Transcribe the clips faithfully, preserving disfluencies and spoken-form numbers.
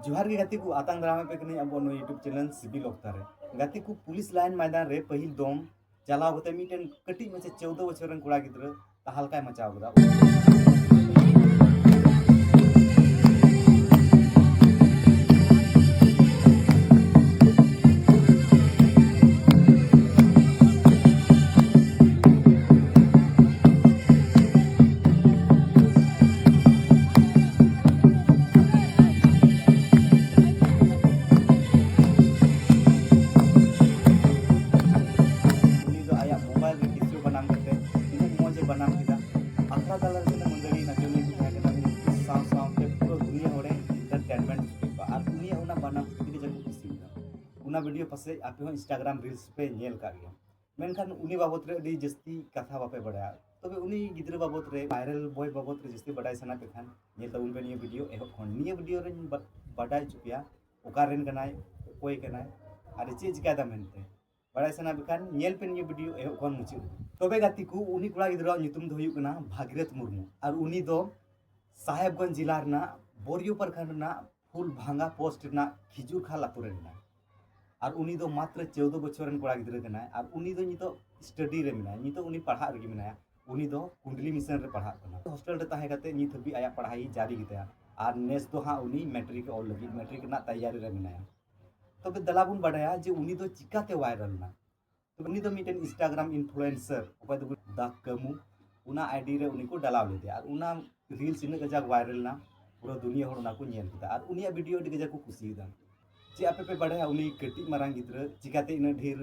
ᱡᱚᱦᱟᱨ ᱜᱮ ᱜᱟᱛᱮ ᱠᱚ, ᱟᱛᱟᱝ ᱫᱟᱨᱟᱢᱮᱫ ᱯᱮ ᱠᱟᱹᱱᱟᱹᱧ ᱟᱵᱚ ᱱᱚᱣᱟ YouTube channel ᱥᱤᱵᱤᱞ ᱚᱠᱛᱟ ᱨᱮ᱾ ᱜᱟᱛᱮ ᱠᱚ, ᱯᱩᱞᱤᱥ ᱞᱟᱭᱤᱱ ᱢᱚᱭᱫᱟᱱ ᱨᱮ ᱯᱟᱹᱦᱤᱞ ᱫᱚᱢ ᱪᱟᱞᱟᱣ ᱠᱟᱛᱮ ᱢᱤᱫᱴᱮᱱ ᱠᱟᱹᱴᱤᱡ ᱢᱟᱪᱷᱟ ᱪᱳᱫᱽᱫᱳ ᱵᱚᱪᱷᱚᱨ ᱨᱮᱱ ᱠᱚᱲᱟ ᱜᱤᱫᱽᱨᱟᱹ ᱛᱟᱦᱟᱞᱠᱟᱭ ᱢᱟᱪᱟᱣ ᱠᱟᱫᱟ᱾ ᱩᱱᱤ ᱫᱚ ᱟᱭᱟᱜ ᱢᱳᱵᱟᱭᱤᱞ ᱨᱮ ᱠᱮᱥᱤᱭᱳ ᱵᱟᱱᱟᱢ ᱠᱟᱛᱮ ᱛᱤᱱᱟᱹᱜ ᱢᱚᱡᱽ ᱮ ᱵᱟᱱᱟᱢ ᱠᱮᱫᱟ᱾ ᱟᱠᱷᱲᱟ ᱛᱟᱞᱟ ᱨᱮ ᱛᱤᱱᱟᱹᱜ ᱢᱟᱹᱫᱟᱹᱲᱤ ᱱᱟᱪᱚᱱᱤᱭᱟᱹ ᱠᱚ ᱛᱟᱦᱮᱸ ᱠᱟᱱᱟ, ᱩᱱᱠᱩ ᱥᱟᱶ ᱥᱟᱶᱛᱮ ᱯᱩᱨᱟᱹ ᱫᱩᱱᱤᱭᱟᱹ ᱦᱚᱲᱮ entertainment ᱦᱚᱪᱚ ᱠᱮᱫ ᱠᱚᱣᱟ᱾ ᱟᱨ ᱩᱱᱤᱭᱟᱜ ᱚᱱᱟ ᱵᱟᱱᱟᱢ ᱠᱷᱟᱹᱛᱤᱨ ᱜᱮ ᱡᱟᱹᱱᱤᱡ ᱠᱚ ᱠᱩᱥᱤᱭᱮᱱᱟ᱾ ᱚᱱᱟ ᱵᱷᱤᱰᱤᱭᱳ ᱯᱟᱥᱮᱡ ᱟᱯᱮ ᱦᱚᱸ Instagram reels ᱯᱮ ᱧᱮᱞ ᱠᱟᱜ ᱜᱮᱭᱟ, ᱢᱮᱱᱠᱷᱟᱱ ᱩᱱᱤ ᱵᱟᱵᱚᱛ ᱨᱮ ᱟᱹᱰᱤ ᱡᱟᱹᱥᱛᱤ ᱠᱟᱛᱷᱟ ᱵᱟᱯᱮ ᱵᱟᱲᱟᱭᱟ᱾ ᱛᱚᱵᱮ ᱩᱱᱤ ᱜᱤᱫᱽᱨᱟᱹ ᱵᱟᱵᱚᱛ ᱨᱮ, viral boy ᱵᱟᱵᱚᱛ ᱨᱮ ᱡᱟᱹᱥᱛᱤ ᱵᱟᱰᱟᱭ ᱥᱟᱱᱟ ᱯᱮ ᱠᱷᱟᱱ, ᱧᱮᱞ ᱛᱟᱵᱚᱱ ᱯᱮ ᱱᱤᱭᱟᱹ ᱵᱷᱤᱰᱤᱭᱳ ᱮᱦᱚᱵ ᱠᱷᱚᱱ᱾ ᱱᱤᱭᱟᱹ ᱵᱷᱤᱰᱤᱭᱳ ᱨᱮᱧ ᱵᱟ-, ᱵᱟᱰᱟᱭ ᱦᱚᱪᱚ ᱯᱮᱭᱟ ᱚᱠᱟᱨᱮᱱ ᱠᱟᱱᱟᱭ, ᱚᱠᱚᱭ ᱠᱟᱱᱟᱭ ᱟᱨ ᱪᱮᱫ ᱪᱤᱠᱟᱭᱫᱟ ᱢᱮᱱᱛᱮ᱾ ᱵᱟᱲᱟᱭ ᱥᱟᱱᱟ ᱯᱮ ᱠᱷᱟᱱ ᱧᱮᱞ ᱯᱮ ᱱᱤᱭᱟᱹ ᱵᱷᱤᱰᱤᱭᱳ ᱮᱦᱚᱵ ᱠᱷᱚᱱ ᱢᱩᱪᱟᱹᱫ᱾ ᱛᱚᱵᱮ ᱜᱟᱛᱮ ᱠᱚ, ᱩᱱᱤ ᱠᱚᱲᱟ ᱜᱤᱫᱽᱨᱟᱹᱣᱟᱜ ᱧᱩᱛᱩᱢ ᱫᱚ ᱦᱩᱭᱩᱜ ᱠᱟᱱᱟ ᱵᱷᱟᱜᱤᱨᱚᱛᱷ ᱢᱩᱨᱢᱩ᱾ ᱟᱨ ᱩᱱᱤ ᱫᱚ ᱥᱟᱦᱮᱵᱽᱜᱚᱸᱡᱽ ᱡᱮᱞᱟ ᱨᱮᱱᱟᱜ ᱵᱚᱨᱤᱭᱚ ᱯᱨᱚᱠᱷᱚᱸᱰ ᱨᱮᱱᱟᱜ ᱯᱷᱩᱞᱵᱷᱟᱝᱜᱟ ᱯᱳᱥᱴ ᱨᱮᱱᱟᱜ ᱠᱷᱤᱡᱩᱨ ᱠᱷᱟᱞ ᱟᱛᱳ ᱨᱮ ᱢᱮᱱᱟᱭᱟ᱾ ᱟᱨ ᱩᱱᱤ ᱫᱚ ᱢᱟᱛᱨᱚ ᱪᱳᱫᱽᱫᱳ ᱵᱚᱪᱷᱚᱨ ᱨᱮᱱ ᱠᱚᱲᱟ ᱜᱤᱫᱽᱨᱟᱹ ᱠᱟᱱᱟᱭ᱾ ᱟᱨ ᱩᱱᱤ ᱫᱚ ᱱᱤᱛᱚᱜ study ᱨᱮ ᱢᱮᱱᱟᱭᱟ, ᱱᱤᱛᱚᱜ ᱩᱱᱤ ᱯᱟᱲᱦᱟᱜ ᱨᱮᱜᱮ ᱢᱮᱱᱟᱭᱟ᱾ ᱩᱱᱤ ᱫᱚ ᱠᱩᱸᱰᱞᱤ ᱢᱤᱥᱚᱱ ᱨᱮ ᱯᱟᱲᱦᱟᱜ ᱠᱟᱱᱟ᱾ ᱦᱳᱥᱴᱮᱞ ᱨᱮ ᱛᱟᱦᱮᱸ ᱠᱟᱛᱮ ᱱᱤᱛ ᱦᱟᱹᱵᱤᱡ ᱟᱭᱟᱜ ᱯᱟᱲᱦᱟᱭ ᱡᱟᱹᱨᱤ ᱜᱮᱛᱟᱭᱟ᱾ ᱟᱨ ᱱᱮᱥ ᱫᱚ ᱦᱟᱸᱜ ᱩᱱᱤ ᱢᱮᱴᱨᱤᱠ ᱮ ᱚᱞ ᱞᱟᱹᱜᱤᱫ, ᱢᱮᱴᱨᱤᱠ ᱨᱮᱱᱟᱜ ᱛᱮᱭᱟᱨᱤ ᱨᱮ ᱢᱮᱱᱟᱭᱟ᱾ ᱛᱚᱵᱮ ᱫᱮᱞᱟ ᱵᱚᱱ ᱵᱟᱰᱟᱭᱟ ᱡᱮ ᱩᱱᱤ ᱫᱚ ᱪᱤᱠᱟᱛᱮ viral ᱮᱱᱟ᱾ ᱛᱚᱵᱮ ᱩᱱᱤ ᱫᱚ ᱢᱤᱫᱴᱮᱱ Instagram influencer, ᱚᱠᱚᱭ ᱫᱚᱵᱚᱱ ᱫᱟ ᱠᱟᱹᱢᱩ, ᱚᱱᱟ ID ᱨᱮ ᱩᱱᱤ ᱠᱚ ᱰᱟᱞᱟᱣ ᱞᱮᱫᱮᱭᱟ᱾ ᱟᱨ ᱚᱱᱟ reels ᱤᱱᱟᱹᱜ ᱠᱟᱡᱟᱠ viral ᱮᱱᱟ, ᱯᱩᱨᱟᱹ ᱫᱩᱱᱤᱭᱟᱹ ᱦᱚᱲ ᱚᱱᱟ ᱠᱚ ᱧᱮᱞ ᱠᱮᱫᱟ᱾ ᱟᱨ ᱩᱱᱤᱭᱟᱜ ᱵᱷᱤᱰᱤᱭᱳ ᱟᱹᱰᱤ ᱠᱟᱡᱟᱠ ᱠᱚ ᱠᱩᱥᱤᱭᱟᱫᱟ᱾ ᱪᱮᱫ ᱟᱯᱮ ᱯᱮ ᱵᱟᱰᱟᱭᱟ ᱩᱱᱤ ᱠᱟᱹᱴᱤᱡ ᱢᱟᱨᱟᱝ ᱜᱤᱫᱽᱨᱟᱹ ᱪᱤᱠᱟᱛᱮ ᱤᱱᱟᱹᱜ ᱰᱷᱮᱨ,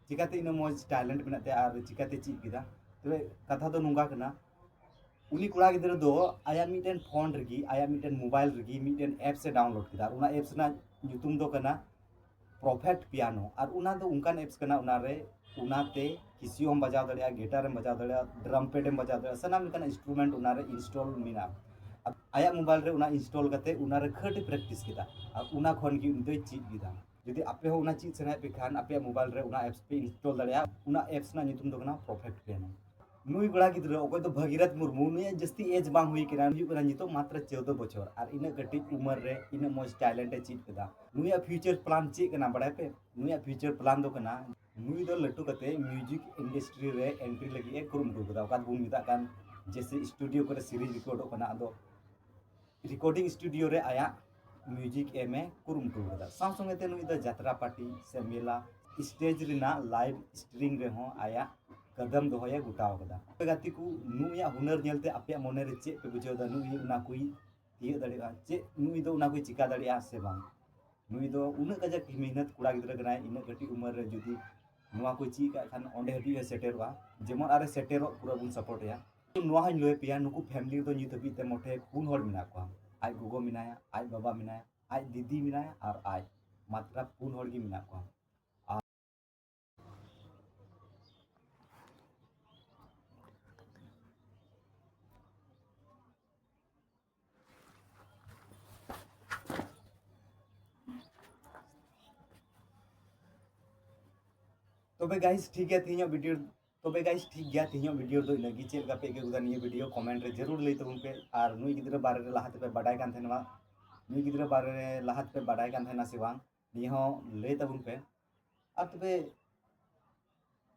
ᱪᱤᱠᱟᱛᱮ ᱤᱱᱟᱹᱜ ᱢᱚᱡᱽ talent ᱢᱮᱱᱟᱜ ᱛᱟᱭᱟ ᱟᱨ ᱪᱤᱠᱟᱛᱮ ᱪᱮᱫ ᱠᱮᱫᱟ? ᱛᱚᱵᱮ ᱠᱟᱛᱷᱟ ᱫᱚ ᱱᱚᱝᱠᱟ ᱠᱟᱱᱟ, ᱩᱱᱤ ᱠᱚᱲᱟ ᱜᱤᱫᱽᱨᱟᱹ ᱫᱚ ᱟᱭᱟᱜ ᱢᱤᱫᱴᱮᱱ ᱯᱷᱳᱱ ᱨᱮᱜᱮ, ᱟᱭᱟᱜ ᱢᱤᱫᱴᱮᱱ ᱢᱳᱵᱟᱭᱤᱞ ᱨᱮᱜᱮ ᱢᱤᱫᱴᱮᱱ apps ᱮ download ᱠᱮᱫᱟ᱾ ᱟᱨ ᱚᱱᱟ apps ᱨᱮᱱᱟᱜ ᱧᱩᱛᱩᱢ ᱫᱚ ᱠᱟᱱᱟ Prophet Piano᱾ ᱟᱨ ᱚᱱᱟ ᱫᱚ ᱚᱱᱠᱟᱱ apps ᱠᱟᱱᱟ, ᱚᱱᱟᱨᱮ, ᱚᱱᱟᱛᱮ ᱠᱮᱥᱤᱭᱳ ᱦᱚᱸᱢ ᱵᱟᱡᱟᱣ ᱫᱟᱲᱮᱭᱟᱜᱼᱟ, ᱜᱤᱴᱟᱨ ᱮᱢ ᱵᱟᱡᱟᱣ ᱫᱟᱲᱮᱭᱟᱜᱼᱟ, drum pad ᱮᱢ ᱵᱟᱡᱟᱣ ᱫᱟᱲᱮᱭᱟᱜᱼᱟ, ᱥᱟᱱᱟᱢ ᱞᱮᱠᱟᱱᱟᱜ instrument ᱚᱱᱟᱨᱮ install ᱢᱮᱱᱟᱜᱼᱟ᱾ ᱟᱨ ᱟᱭᱟᱜ ᱢᱳᱵᱟᱭᱤᱞ ᱨᱮ ᱚᱱᱟ install ᱠᱟᱛᱮ ᱚᱱᱟᱨᱮ ᱠᱷᱟᱹᱴ ᱮ practice ᱠᱮᱫᱟ᱾ ᱟᱨ ᱚᱱᱟ ᱠᱷᱚᱱ ᱜᱮ ᱩᱱᱤ ᱫᱚᱭ ᱪᱮᱫ ᱠᱮᱫᱟ᱾ ᱡᱩᱫᱤ ᱟᱯᱮ ᱦᱚᱸ ᱚᱱᱟ ᱪᱮᱫ ᱥᱟᱱᱟᱭᱮᱫ ᱯᱮ ᱠᱷᱟᱱ, ᱟᱯᱮᱭᱟᱜ ᱢᱳᱵᱟᱭᱤᱞ ᱨᱮ ᱚᱱᱟ apps ᱯᱮ install ᱫᱟᱲᱮᱭᱟᱜᱼᱟ᱾ ᱚᱱᱟ apps ᱨᱮᱱᱟᱜ ᱧᱩᱛᱩᱢ ᱫᱚ ᱠᱟᱱᱟ Prophet Piano᱾ ᱱᱩᱭ ᱠᱚᱲᱟ ᱜᱤᱫᱽᱨᱟᱹ ᱚᱠᱚᱭ ᱫᱚ ᱵᱷᱟᱹᱜᱤᱨᱟᱛ ᱢᱩᱨᱢᱩ, ᱱᱩᱭᱟᱜ ᱡᱟᱹᱥᱛᱤ ᱮᱡᱽ ᱵᱟᱝ ᱦᱩᱭ ᱠᱟᱱᱟ, ᱦᱩᱭᱩᱜ ᱠᱟᱱᱟ ᱱᱤᱛᱚᱜ ᱢᱟᱛᱨᱚ ᱪᱳᱫᱽᱫᱚ ᱵᱚᱪᱷᱚᱨ, ᱟᱨ ᱤᱱᱟᱹᱜ ᱠᱟᱹᱴᱤᱡ ᱩᱢᱮᱨ ᱨᱮ ᱤᱱᱟᱹᱜ ᱢᱚᱡᱽ ᱴᱮᱞᱮᱱᱴ ᱮ ᱪᱮᱫ ᱠᱮᱫᱟ᱾ ᱱᱩᱭᱟᱜ ᱯᱷᱤᱭᱩᱪᱟᱨ ᱯᱞᱟᱱ ᱪᱮᱫ ᱠᱟᱱᱟ ᱵᱟᱲᱟᱭ ᱯᱮ? ᱱᱩᱭᱟᱜ ᱯᱷᱤᱭᱩᱪᱟᱨ ᱯᱞᱟᱱ ᱫᱚ ᱠᱟᱱᱟ, ᱱᱩᱭ ᱫᱚ ᱞᱟᱹᱴᱩ ᱠᱟᱛᱮ ᱢᱤᱣᱡᱤᱠ ᱤᱱᱰᱟᱥᱴᱨᱤ ᱨᱮ ᱮᱱᱴᱨᱤ ᱞᱟᱹᱜᱤᱫ ᱮ ᱠᱩᱨᱩᱢᱩᱴᱩ ᱠᱟᱫᱟ᱾ ᱚᱠᱟ ᱫᱚᱵᱚᱱ ᱢᱮᱛᱟᱜ ᱠᱟᱱ ᱡᱮᱥᱮ ᱥᱴᱩᱰᱤᱭᱳ ᱠᱚᱨᱮ ᱥᱮᱨᱮᱧ ᱨᱮᱠᱚᱨᱰᱚᱜ ᱠᱟᱱᱟ, ᱟᱫᱚ ᱨᱮᱠᱚᱨᱰᱤᱝ ᱥᱴᱩᱰᱤᱭᱳ ᱨᱮ ᱟᱭᱟᱜ ᱢᱤᱣᱡᱤᱠ ᱮᱢ ᱮ ᱠᱩᱨᱩᱢᱩᱴᱩ ᱠᱟᱫᱟ᱾ ᱥᱟᱶ ᱥᱚᱸᱜᱮ ᱛᱮ ᱱᱩᱭ ᱫᱚ ᱡᱟᱛᱨᱟ ᱯᱟᱨᱴᱤ ᱥᱮ ᱢᱮᱞᱟ, ᱥᱴᱮᱡᱽ ᱨᱮᱱᱟᱜ ᱞᱟᱭᱤᱵᱷ ᱥᱴᱨᱤᱢ ᱨᱮᱦᱚᱸ ᱟᱭᱟᱜ ᱠᱟᱫᱟᱢ ᱫᱚᱦᱚᱭ ᱮ ᱜᱚᱴᱟᱣ ᱠᱟᱫᱟ᱾ ᱜᱟᱛᱮ ᱠᱚ, ᱱᱩᱭᱟᱜ ᱦᱩᱱᱟᱹᱨ ᱧᱮᱞᱛᱮ ᱟᱯᱮᱭᱟᱜ ᱢᱚᱱᱮ ᱨᱮ ᱪᱮᱫ ᱯᱮ ᱵᱩᱡᱷᱟᱹᱣ ᱮᱫᱟ? ᱱᱩᱭ ᱚᱱᱟ ᱠᱚᱭ ᱛᱤᱭᱟᱹᱜ ᱫᱟᱲᱮᱭᱟᱜᱼᱟ? ᱪᱮᱫ ᱱᱩᱭ ᱫᱚ ᱚᱱᱟ ᱠᱚᱭ ᱪᱤᱠᱟ ᱫᱟᱲᱮᱭᱟᱜᱼᱟ ᱥᱮ ᱵᱟᱝ? ᱱᱩᱭ ᱫᱚ ᱩᱱᱟᱹᱜ ᱠᱟᱡᱟᱠ ᱢᱮᱦᱱᱚᱛ ᱠᱚᱲᱟ ᱜᱤᱫᱽᱨᱟᱹ ᱠᱟᱱᱟᱭ, ᱤᱱᱟᱹᱜ ᱠᱟᱹᱴᱤᱡ ᱩᱢᱮᱨ ᱨᱮ ᱡᱩᱫᱤ ᱱᱚᱣᱟ ᱠᱚᱭ ᱪᱮᱫ ᱠᱟᱜ ᱠᱷᱟᱱ ᱚᱸᱰᱮ ᱦᱟᱹᱵᱤᱡ ᱮ ᱥᱮᱴᱮᱨᱚᱜᱼᱟ᱾ ᱡᱮᱢᱚᱱ ᱟᱨᱮ ᱥᱮᱴᱮᱨᱚᱜ, ᱯᱩᱨᱟᱹ ᱵᱚᱱ ᱥᱟᱯᱳᱨᱴ ᱮᱭᱟ᱾ ᱱᱚᱣᱟ ᱦᱚᱸᱧ ᱞᱟᱹᱭ ᱯᱮᱭᱟ, ᱱᱩᱠᱩ ᱯᱷᱮᱢᱤᱞᱤ ᱨᱮᱫᱚ ᱱᱤᱛ ᱦᱟᱹᱵᱤᱡ ᱛᱮ ᱢᱚᱴᱷᱮ ᱯᱩᱱ ᱦᱚᱲ ᱢᱮᱱᱟᱜ ᱠᱚᱣᱟ᱾ ᱟᱡ ᱜᱚᱜᱚ ᱢᱮᱱᱟᱭᱟ, ᱟᱡ ᱵᱟᱵᱟ ᱢᱮᱱᱟᱭᱟ, ᱟᱡ ᱫᱤᱫᱤ ᱢᱮᱱᱟᱭᱟ ᱟᱨ ᱟᱡ, ᱢᱟᱛᱨᱟ ᱯᱩᱱ ᱦᱚᱲ ᱜᱮ ᱢᱮᱱᱟᱜ ᱠᱚᱣᱟ᱾ ᱛᱚᱵᱮ ᱜᱟᱭᱤᱥ, ᱴᱷᱤᱠ ᱜᱮᱭᱟ, ᱛᱮᱦᱮᱧᱟᱜ ᱵᱷᱤᱰᱤᱭᱳ ᱛᱚᱵᱮ ᱜᱟᱭᱤᱥ, ᱴᱷᱤᱠ ᱜᱮᱭᱟ, ᱛᱮᱦᱮᱧᱟᱜ ᱵᱷᱤᱰᱤᱭᱳ ᱫᱚ ᱤᱱᱟᱹᱜ ᱜᱮ᱾ ᱪᱮᱫ ᱞᱮᱠᱟ ᱯᱮ ᱟᱹᱭᱠᱟᱹᱣ ᱠᱮᱫᱟ ᱱᱤᱭᱟᱹ ᱵᱷᱤᱰᱤᱭᱳ, ᱠᱚᱢᱮᱱᱴ ᱨᱮ ᱡᱟᱹᱨᱩᱲ ᱞᱟᱹᱭ ᱛᱟᱵᱚᱱ ᱯᱮ᱾ ᱟᱨ ᱱᱩᱭ ᱜᱤᱫᱽᱨᱟᱹ ᱵᱟᱨᱮ ᱨᱮ ᱞᱟᱦᱟ ᱛᱮᱯᱮ ᱵᱟᱰᱟᱭ ᱠᱟᱱ ᱛᱟᱦᱮᱱᱟ, ᱱᱩᱭ ᱜᱤᱫᱽᱨᱟᱹ ᱵᱟᱨᱮ ᱨᱮ ᱞᱟᱦᱟ ᱛᱮᱯᱮ ᱵᱟᱰᱟᱭ ᱠᱟᱱ ᱛᱟᱦᱮᱱᱟ ᱥᱮ ᱵᱟᱝ, ᱱᱤᱭᱟᱹ ᱦᱚᱸ ᱞᱟᱹᱭ ᱛᱟᱵᱚᱱ ᱯᱮ᱾ ᱟᱨ ᱛᱚᱵᱮ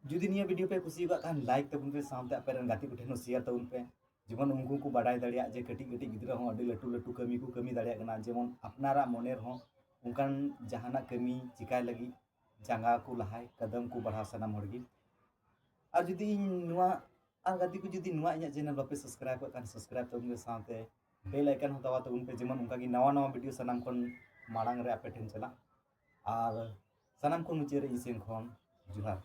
ᱡᱩᱫᱤ ᱱᱤᱭᱟᱹ ᱵᱷᱤᱰᱤᱭᱳ ᱯᱮ ᱠᱩᱥᱤ ᱟᱠᱟᱫ ᱠᱷᱟᱱ, ᱞᱟᱭᱤᱠ ᱛᱟᱵᱚᱱ ᱯᱮ, ᱥᱟᱶᱛᱮ ᱟᱯᱮ ᱨᱮᱱ ᱜᱟᱛᱮ ᱠᱚᱴᱷᱮᱱ ᱦᱚᱸ ᱥᱮᱭᱟᱨ ᱛᱟᱵᱚᱱ ᱯᱮ, ᱡᱮᱢᱚᱱ ᱩᱱᱠᱩ ᱠᱚ ᱵᱟᱰᱟᱭ ᱫᱟᱲᱮᱭᱟᱜ ᱡᱮ ᱠᱟᱹᱴᱤᱡ ᱠᱟᱹᱴᱤᱡ ᱜᱤᱫᱽᱨᱟᱹ ᱦᱚᱸ ᱟᱹᱰᱤ ᱞᱟᱹᱴᱩ ᱞᱟᱹᱴᱩ ᱠᱟᱹᱢᱤ ᱠᱚ ᱠᱟᱹᱢᱤ ᱫᱟᱲᱮᱭᱟᱜ ᱠᱟᱱᱟ᱾ ᱡᱮᱢᱚᱱ ᱟᱯᱱᱟᱨᱟᱜ ᱢᱚᱱᱮ ᱨᱮᱦᱚᱸ ᱚᱱᱠᱟᱱ ᱡᱟᱦᱟᱱᱟᱜ ᱠᱟᱹᱢᱤ ᱪᱤᱠᱟᱭ ᱞᱟᱹᱜᱤᱫ ᱡᱟᱸᱜᱟ ᱠᱚ ᱞᱟᱦᱟᱭ, ᱠᱟᱫᱟᱢ ᱠᱚ ᱵᱟᱲᱦᱟᱣ ᱥᱟᱱᱟᱢ ᱦᱚᱲ ᱜᱮ᱾ ᱟᱨ ᱡᱩᱫᱤ ᱤᱧ ᱱᱚᱣᱟ, ᱟᱨ ᱜᱟᱛᱮ ᱠᱚ, ᱡᱩᱫᱤ ᱱᱚᱣᱟ ᱤᱧᱟᱹᱜ ᱪᱮᱱᱮᱞ ᱵᱟᱯᱮ ᱥᱟᱵᱥᱠᱨᱟᱭᱤᱵ ᱠᱟᱜ ᱠᱷᱟᱱ, ᱥᱟᱵᱥᱠᱨᱟᱭᱤᱵ ᱛᱟᱵᱚᱱ ᱯᱮ, ᱥᱟᱶᱛᱮ ᱵᱮᱞ ᱟᱭᱠᱚᱱ ᱦᱚᱸ ᱫᱟᱵᱟᱣ ᱛᱟᱵᱚᱱ ᱯᱮ, ᱡᱮᱢᱚᱱ ᱚᱱᱠᱟᱜᱮ ᱱᱟᱣᱟ ᱱᱟᱣᱟ ᱵᱷᱤᱰᱤᱭᱳ ᱥᱟᱱᱟᱢ ᱠᱷᱚᱱ ᱢᱟᱲᱟᱝ ᱨᱮ ᱟᱯᱮ ᱴᱷᱮᱱ ᱪᱟᱞᱟᱜ᱾ ᱟᱨ ᱥᱟᱱᱟᱢ ᱠᱷᱚᱱ ᱢᱩᱪᱟᱹᱫ ᱨᱮ ᱤᱧ ᱥᱮᱱ ᱠᱷᱚᱱ ᱡᱚᱦᱟᱨ᱾